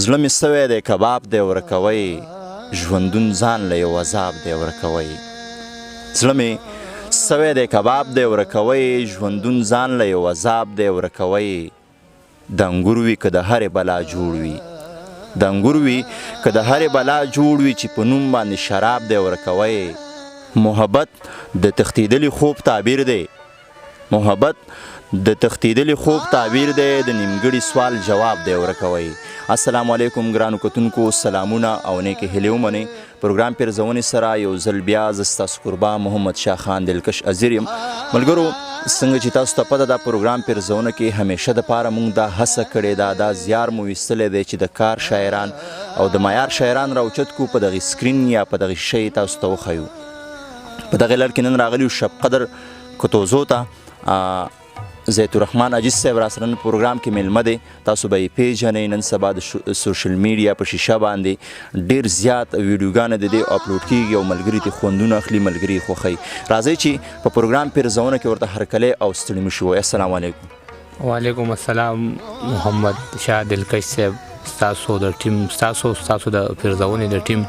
زړه مې سوی دی کباب دی ورکوئ، ژوندون ځان له یو عذاب دی ورکوئ. زړه مې سوی دی کباب دی ورکوئ، ژوندون ځان له یو عذاب دی ورکوئ. د انګور وي که د هرې بلا جوړ وي، د انګور وي که د هرې بلا جوړ وي، چې په نوم باندې شراب دی ورکوئ. محبت د تښتېدلي خوب تعبیر دی، محبت د تښتېدلي خوب تعبیر دی، د نیمګړي سوال جواب دی ورکوئ. السلام علیکم ګرانو کتونکو، سلامونه او نیکې هیلې ومنئ. پروګرام پیرزونې سره یو ځل بیا زه ستاسو کوربه محمد شاه خان دلکش ازیر یم. ملګرو، څنګه چې تاسو ته پته ده، پروګرام پیرزونه کې همیشه د پاره مونږ دا هڅه کړې ده، دا زیار مو ویستلی دی چې د کار شاعران او د معیار شاعران راوچت کو، په دغې سکرین یا په دغې شی تاسو ته وښیو. په دغې لړ کې نن راغلي یو شب قدر کتوزو ته. زیت الرحمن عاجز صاحب را سره نن پروګرام کې میلمه دی، تاسو به یې پیژنئ. نن سبا د سوشل میډیا په شیشه باندې ډیر زیات ویډیوګانې د دې اپلوډ کیږي او ملګري ترې خوندونه اخلي، ملګري یې خوښوي. راځئ چې په پروګرام پیرزونه کې ورته هرکلی او ستړي مه شي ووایو. السلام علیکم. وعلیکم السلام محمد شاه دلکش صاحب، ستاسو د ټیم، ستاسو د پیرزونې د ټیم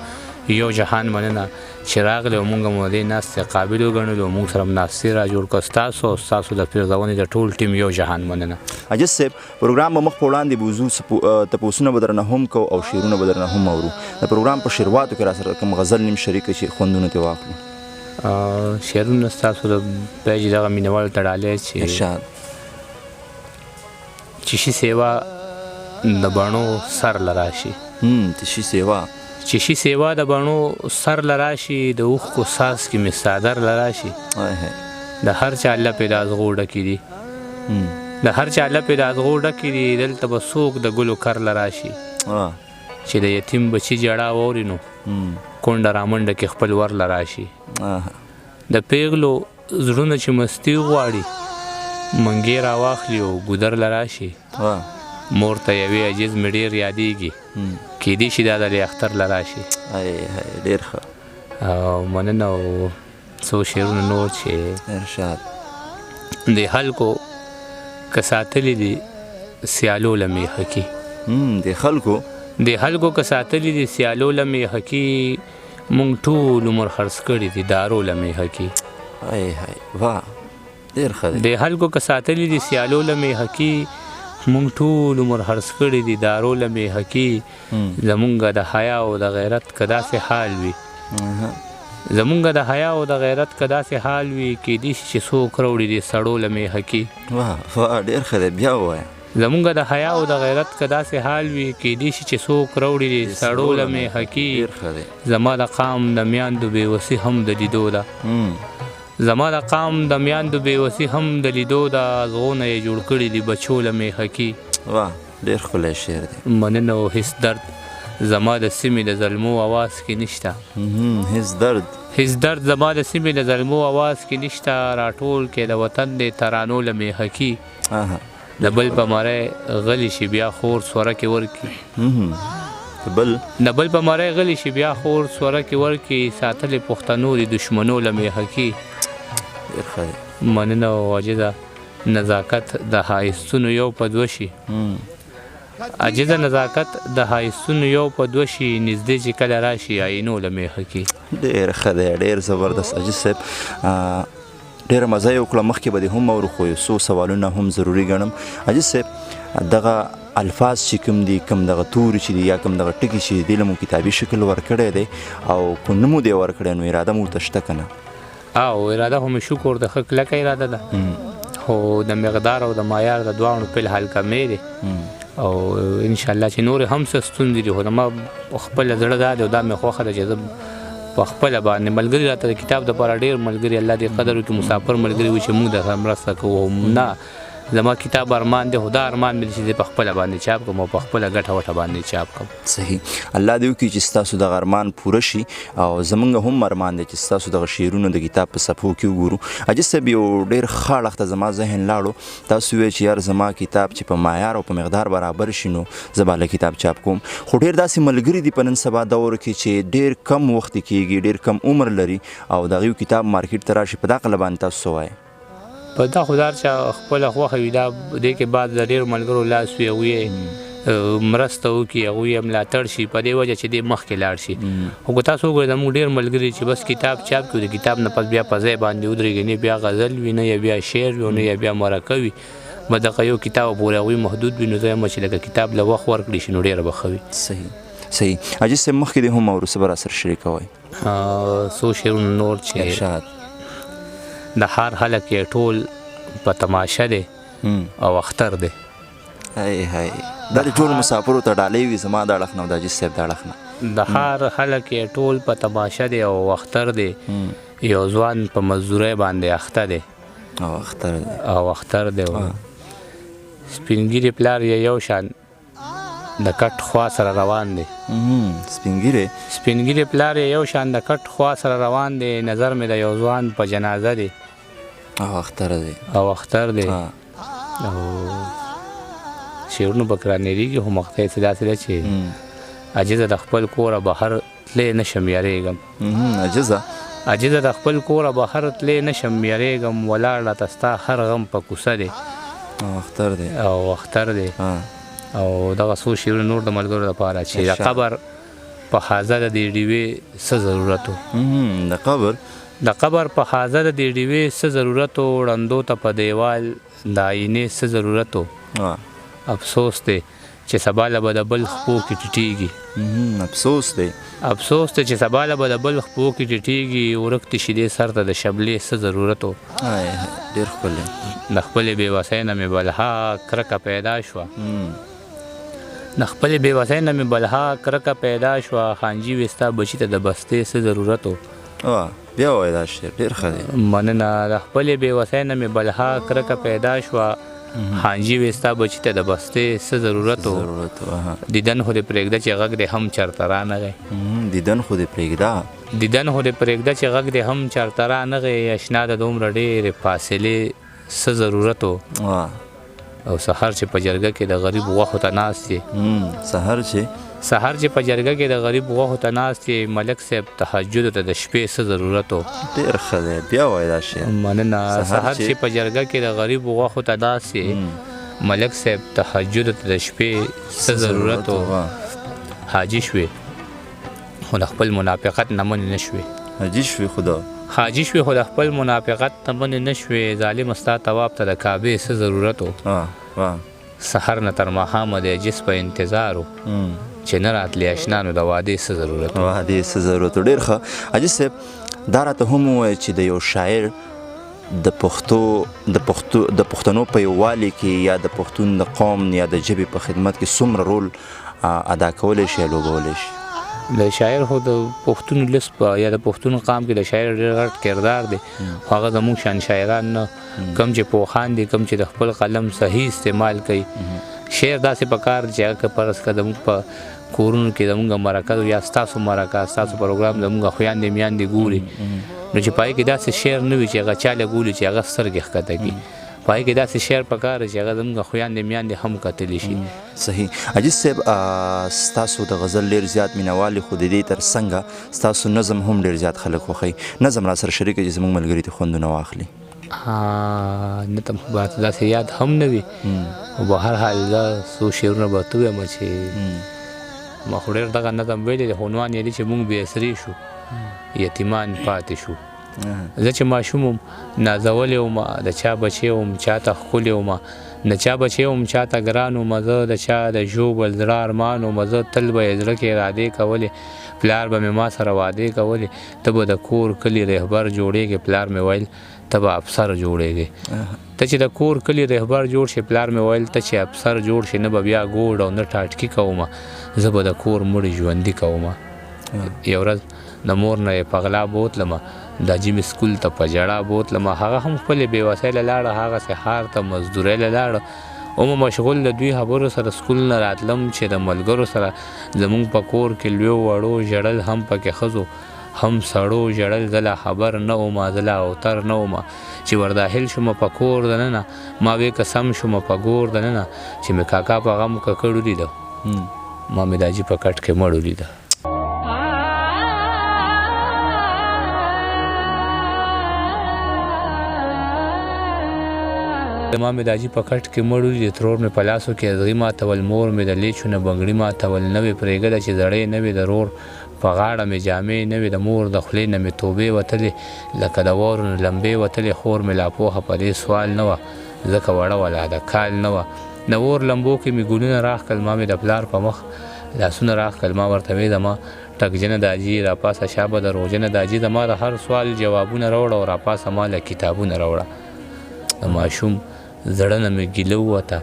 یو جهان مننه چې راغلی او مونږ مو دې ناستې قابل وګڼلو، مونږ سره هم ناستې را جوړ کړ. ستاسو او ستاسو د پیرزونې د ټول ټیم یو جهان مننه. عاجز صاحب، پروګرام به مخ په وړاندې بوځو، تپوسونه به درنه هم کوو او شعرونه به درنه هم اورو. د پروګرام په شعرواتو کې را سره کوم غزل نیم شریک چې خوندونه ترې واخلو. شعرونه ستاسو د پیج دغه مینهوالو ته ډالۍ چې ارشاد. چې شي سیوا د بڼو سر له راشي. چې شي سیوا. چې شي سیوا د بڼو سر له راشي، د اوښکو څاڅکي مې څادر له راشي. د هر چا لپې د ازغو ډکې دي، د هر چا لپې د ازغو ډکې دي، دلته به څوک د ګلو کر له راشي. چې د یتیم بچي ژړا واوري نو کونډه رامنډه کې خپل ور له راشي. د پیغلو زړونه چې مستي غواړي، منګې راواخلي او ګودر له راشي. مور ته یوې عاجز مې ډېر یادېږي، کیدای شي دا د اختر له راشي. ډېر ښه. او مننه. او څو شعرونه نور چې ارشاد. د خلکو که ساتلي دي سیالو له میخکي. د خلکو؟ د خلکو که ساتلي دي سیالو له میخکي، مونږ ټول عمر خرڅ کړي دي دارو له میخکي. های های، واه، ډېر ښه دی. د خلکو که ساتلي دي سیالو له میخکي، مونږ ټول عمر خرڅ کړي دي دارو له میخکي. زمونږ د حیا او د غیرت که داسې حال وي، زمونږ د حیا او د غیرت که داسې حال وي، کیدای شي چې څوک راوړي دي سړو له میخکي. واه واه، ډېر ښه دی، بیا ووایه. زمونږ د حیا او د غیرت که داسې حال وي، کیدای شي چې څوک راوړي دي سړو له میخکي. ډېر ښه دی. زما د قام د میاندو بېوسي هم د لیدو ده، زما د قام د میاندو بېوسي هم د لیدو ده، ازغونه یې جوړ کړي دي بچو له میخکي. واه، ډېر ښکلی شعر دی. مننه. او هیڅ درد زما د سیمې د زلمو اواز کې نشته. هیڅ درد. هیڅ درد زما د سیمې د زلمو اواز کې نشته، راټول کې د وطن دی ترانو له میخکي. د بل په مرۍ غلی شي بیا خور سوره کې ورکي. د بل؟ د بل په مرۍ غلی شي بیا خور سوره کې ورکي، ساتلې پښتنو دي دښمنو له میخکي. ډېر ښه دی. مننه. او عاجزه نزاکت د ښایستونو یو په دوه شي. عاجزه نزاکت د ښایستونو یو په دوه شي، نږدې چې کله راشي آینو له میخکي. ډېر ښه دی، ډېر زبردست عاجز صاحب. ډېره مزه یې وکړه، مخکې به دې هم اورو، خو یو څو سوالونه هم ضروري ګڼم. عاجز صاحب، دغه الفاظ چې کوم دي، کوم دغه توري چې دي یا کوم دغه ټکي چې دي، دې له مو کتابي شکل ورکړی دی او که نه مو دی ورکړی نو اراده مو ورته شته که نه؟ او اراده خو مې شکر ده، ښه کلکه اراده ده، خو د مقدار او د معیار د دواړو په الحال کمې دی. او انشاءالله چې نورې هم څه ستونزې دي، خو زما خپله زړه دا دی او دا مې خوښه ده چې زه په خپله باندې ملګري راته د کتاب دپاره ډېر ملګري الله دې قدر وکړي، مسافر ملګري وي چې موږ در سره مرسته کوو. نه، زما کتاب ارمان دی، خو دا ارمان مې دی چې زه په خپله باندې چاپ کړم او په خپله ګټه وټه باندې چاپ کړم. صحیح، الله دې وکړي چې ستاسو دغه ارمان پوره شي او زمونږ هم ارمان دی چې ستاسو دغه شعرونه د کتاب په صفحو کې وګورو. عاجز صاحب، یو ډېر ښه اړخ ته زما ذهن لاړو، تاسو وویل چې یار زما کتاب چې په معیار او په مقدار برابر شي نو زه به له کتاب چاپ کوم، خو ډېر داسې ملګري دي په نن سبا دور کې چې ډېر کم وخت کېږي، ډېر کم عمر لري او د هغوی کتاب مارکیټ ته راشي، په دا قله باندې تاسو څه وایئ؟ په دا خو هر چا خپله خوښه وي، دا دې کې بعد د ډېرو ملګرو لاس وي، هغوی یې مرسته وکړي، هغوی یې ملاتړ شي، په دې وجه چې دې مخکې لاړ شي. خو که تاسو وګورئ زموږ ډېر ملګري چې بس کتاب چاپ کړي، د کتاب نه پس بیا په ځای باندې ودرېږي، نه بیا غزل وي، نه یې بیا شعر وي، نه یې بیا مرکه وي، بس دغه یو کتاب پورې هغوی محدود وي. نو زه یم چې لکه کتاب له وخت ورکړي شي نو ډېره به ښه وي. صحیح صحیح. عاجز صاحب مخکې دې هم اورو، څه به راسره شریکوئ؟ څو شعرونه نور چې ارشاد. د ښار خلک یې ټول په تماشه دی او اختر دی. هاي هاي، دا د ټولو مسافرو ته ډالۍ وي زما د اړخ نه او د عاجز صاحب د اړخ نه. د ښار خلک یې ټول په تماشه دی او اختر دی، یو ځوان په مزدورۍ باندې اخته دی او اختر دی او اختر دی. سپین ږیری پلار یې یو شان د کټ خوا سره روان دی. سپین ږیری پلار یې یو شان د کټ خوا سره روان دی، نظر مې د یو ځوان په جنازه دی او اختر دی او اختر دی. او شعرونه به کرانېږي، خو مقطع یې داسې ده چې عاجزه د خپل کوره بهر تللی نه شم یارېږم. عاجزه د خپل کوره بهر تللی نه شم یارېږم، ولاړ راته ستا هر غم په کوڅه دی او اختر دی او اختر دی. او دغه څو شعرونه نور د ملګرو لپاره چې د قبر په حاضر د دې ډیوې څه ضرورت و. د قبر په حاضر د دې ډیوې څه ضرورت و، ړندو ته په دیوال د آینې څه ضرورت و. افسوس دی چې سبا له به د بل خپو کې ټیټېږي. افسوس دی افسوس دی چې سبا له به د بل خپو کې ټیټېږي، ورک دې شي دې سر ته د شبلې څه ضرورت و. ډېر ښکلی. د خپلې بېوسۍ نه مې بلها کرکه پیدا شوه. د خپلې بېوسۍ نه مې بلها کرکه پیدا شوه، خانجي وې ستا بچي ته د بستې څه ضرورت و. بیا وایه دا شعر ډېر ښه دی. مننه. د خپلې بېوسۍ نه مې بلها کرکه پیدا شوه، خانجي وې ستا بچي ته د بستې څه ضرورت و. دیدن خو دې پرېږده چې غږ دې هم چېرته رانغی. دیدن خو دې پرېږده دیدن خو دې پرېږده چې غږ دې هم چېرته رانغی، اشنا د دومره ډېرې فاصلې څه ضرورت و. او سهار چې په جرګه کې د غریب غوښو ته ناست یې، سهار چې په جرګه کې د غریب غوښو ته ناست یې، ملک صاحب تهجد ته د شپې څه ضرورت و. ډېر ښه دی، بیا وایه دا شعر. مننه. سهار چې په جرګه کې د غریب غوښو ته ناست یې، ملک صاحب تهجد ته د شپې څه ضرورت و. حاجي شوې خو د خپل منافقت نه منې نه شوې. حاجي شوې خو د خپل منافقت نه منې نه شوې، ظالمه ستا طواف ته د کعبې څه ضرورت و. سهار نه تر ماښامه دی جس په انتظار و، چې نه راتلې اشنا نو د وعدې څه ضرورت و. وعدې څه ضرورت و. ډېر ښه. عاجز صاحب دا راته هم ووایه چې د یو شاعر د پښتنو په یووالي کې یا د پښتون د قوم یا د ژبې په خدمت کې څومره رول ادا کولی شي یا لوبولی شي؟ د شاعر خو د پښتون ولس په یا د پښتون قام کې د شاعر ډېر غټ کردار دی، خو هغه زموږ شان شاعران نه، کم چې پوهان دي، کم چې د خپل قلم صحیح استعمال کوي. شعر داسې په کار دی چې هغه که فرض کړه زموږ په کورونو کې زموږ مرکه یا ستاسو مرکه ستاسو پروګرام زموږ خویندې میندې ګوري، نو چې په هغې کې داسې شعر نه وي چې هغه چا له ګوري چې هغه سترګې ښکته کړي، په هغې کې داسې شعر په کار دی چې هغه زموږ خویندې میندې هم کتلی شي. صحیح. عاجز صاحب ستاسو د غزل ډېر زیات مینهوال دي، خو د دې تر څنګه ستاسو نظم هم ډېر زیات خلک خوښوي. نظم را سره شریک کړئ چې زموږ ملګري ترې خوندونه واخلي. نه ته خو به داسې یاد هم نه وي، خو به هر حال زه څو شعرونه به ورته ووایم چې ما خو ډېر دغه نظم ویلی دی، خو عنوان یې دی چې موږ بې اسرې شو یتیمان پاتې شو. زه چې ماشوم وم نازولی وم، د چا بچی وم چا ته ښکلی وم، د چا بچی وم چا ته ګران وم، زه د چا د ژوبل زړه ارمان وم، زه تل به یې زړه کې ارادې کولې، پلار به مې ما سره وعدې کولې، ته به د کور کلي رهبر جوړېږې، پلار مې ویل ته به افسر جوړېږې. ته چې د کور کلي رهبر جوړ شې، پلار مې ویل ته چې افسر جوړ شې، نه به بیا ګوډ او نه ټاټکي کومه، زه به د کور مړي ژوندي کومه. یو ورځ د مور نه یې په غلا بوتلمه، د حاجي مې سکول ته په ژړا بوتلمه، هغه هم خپلې بېوسۍ له لاړه، هغسې ښار ته مزدورۍ له لاړه. ومه مشغول د دوی خبرو سره سکول نه راتلم چې د ملګرو سره زمونږ په کور کې لویو وړو ژړل، هم پکې ښځو هم سړو ژړل. زه لا خبر نه ومه، زه لا اوتر نه ومه چې ورداخل شومه په کور دننه، ما وې که سم شومه په ګور دننه، چې مې کاکا په غم ککړ ولیده، ما مې د حاجي په کټ کې مړ ولیده. ما مې د حاجي په کټ کې مړ ولید، ترور مې په لاسو کې ازغي ماتول، مور مې د لیچو نه بنګړي ماتول، نه وې پرېږده چې زړې نه وې، د رور په غاړه مې جامې نه وې، د مور د خولې نه مې توبې وتلې، لکه د واورو نه لمبې وتلې، خور مې لا پوهه په دې سوال نه وه، ځکه وړه وه لا د کال نه وه، د اور لمبو کې مې ګلونه راښکل، ما مې د پلار په مخ لاسونه راښکل، ما ورته وې زما ټکجنه داجي راپاسه شابه دروغجنه داجي، زما د هر سوال جوابونه راوړه او راپاسه ما له کتابونه راوړه. د ماشوم زړه نه مې ګیله ووته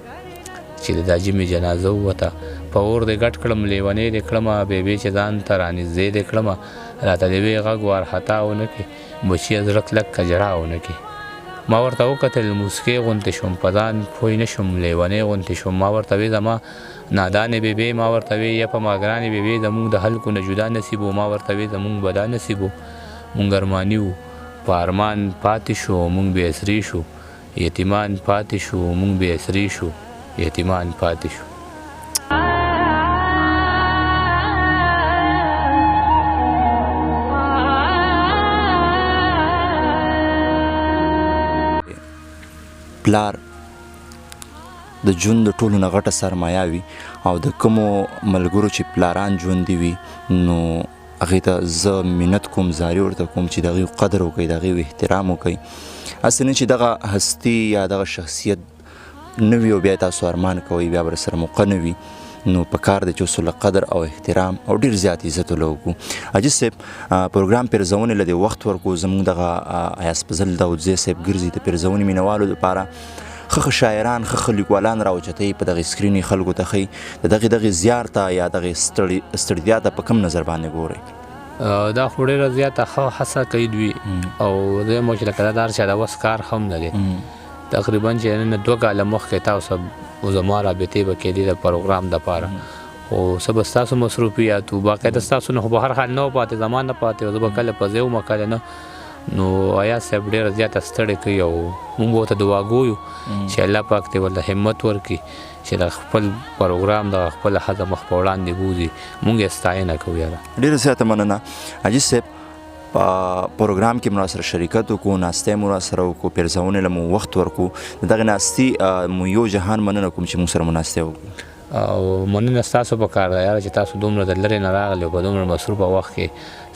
چې د داجي مې جنازه ووته، په اور دې ګډ کړم لیونی دې کړمه، بېبې چې ځان ته رانږدې دې کړمه، راته دې وې غږ وارخطا ونه کړې، بچیه زړه کلک که ژړا ونه کړې. ما ورته وکتل موسکې غوندې شوم، په ځان پوه نه شوم، لیونی غوندې شوم. ما ورته وې زما نادانې بېبې، ما ورته وې یپه ما ګرانې بېبې، زمونږ د خلکو نه جدا نصیب و، ما ورته وې زمونږ به دا نصیب و، مونږ ارماني وو په ارمان پاتې شو، مونږ بې اسرې شو، یتیمان پاتې شو، مونږ بې اسرې شو، یتیمان پاتې شو. پلار د ژوند د ټولو نه غټه سرمایه وي او د کومو ملګرو چې پلاران ژوندي وي نو هغې ته زه منت کوم، زاري ورته کوم چې د هغې قدر وکړئ، د هغې احترام وکړئ. هسې نه چې دغه هستي یا دغه شخصیت نه وي او بیا تاسو ارمان کوئ، بیا به سره موقع نه وي، نو په کار دی چې اوس له قدر او احترام او ډېر زیات عزت ورله وکړو. عاجز صاحب پروګرام پیرزونې له دې وخت ورکړو، زموږ دغه ایاز فضل داودزی صاحب ګرځي د پیرزونې مینهوالو دپاره ښه ښه شاعران، ښه ښه لیکوالان راوچتوي، په دغې سکرین یې خلکو ته ښیي. د دغې دغې زیار ته یا دغې ستړیا ته په کوم نظر باندې ګورئ؟ دا خو ډېره زیاته ښه هڅه کوي دوی، او زه یم چې لکه دا د هر چا د وس کار هم نه دی. تقریبا چې نن 2 کاله مخکې تاسو زما رابطې به کېدې د پروګرام دپاره، خو څه به ستاسو مصروفیات وو، باقاعده ستاسو نه خو به هر حال نه و پاتې، زما نه پاتې، زه به کله په ځای وم کله نه. نو ایاز صاحب ډېره زیاته ستړې کوي او موږ به ورته دعاګو یو چې الله پاک دې ورته همت ورکړي چې د خپل پروګرام دغه خپله هڅه مخ په وړاندې بوځي. موږ یې ستاینه کوو. یاره ډېره زیاته مننه عاجز صاحب، په پروګرام کې مو راسره شریکت وکړو، ناستی مو راسره وکړو، پیرزونې له مو وخت ورکړو. د دغې ناستې مو یو جهان مننه کوم چې موږ سره مو ناستی وکړو. او مننه ستاسو په کار ده یاره چې تاسو دومره د لرې نه راغلي او په دومره مصروفه وخت کې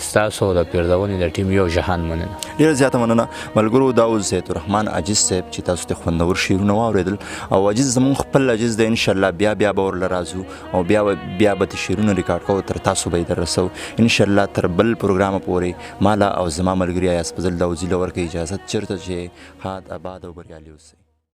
ستاسو د پیرزونې د ټیم یو جهان مننه. ډېره زیاته مننه ملګرو. دا و زید الرحمن عاجز صاحب چې تاسو ته خوندور شعرونه واورېدل، او عاجز زموږ خپل عاجز دی، انشاءالله بیا بیا به ورله راځو او بیا بیا به ترې شعرونه ریکارډ کوو، تر تاسو به یې در رسوو انشاءالله. تر بل پروګرامه پورې ماله او زما ملګري ایاز فضل داودزي له ورکړئ اجازت، چېرته چې ښاد، اباد او بریالي اوسئ.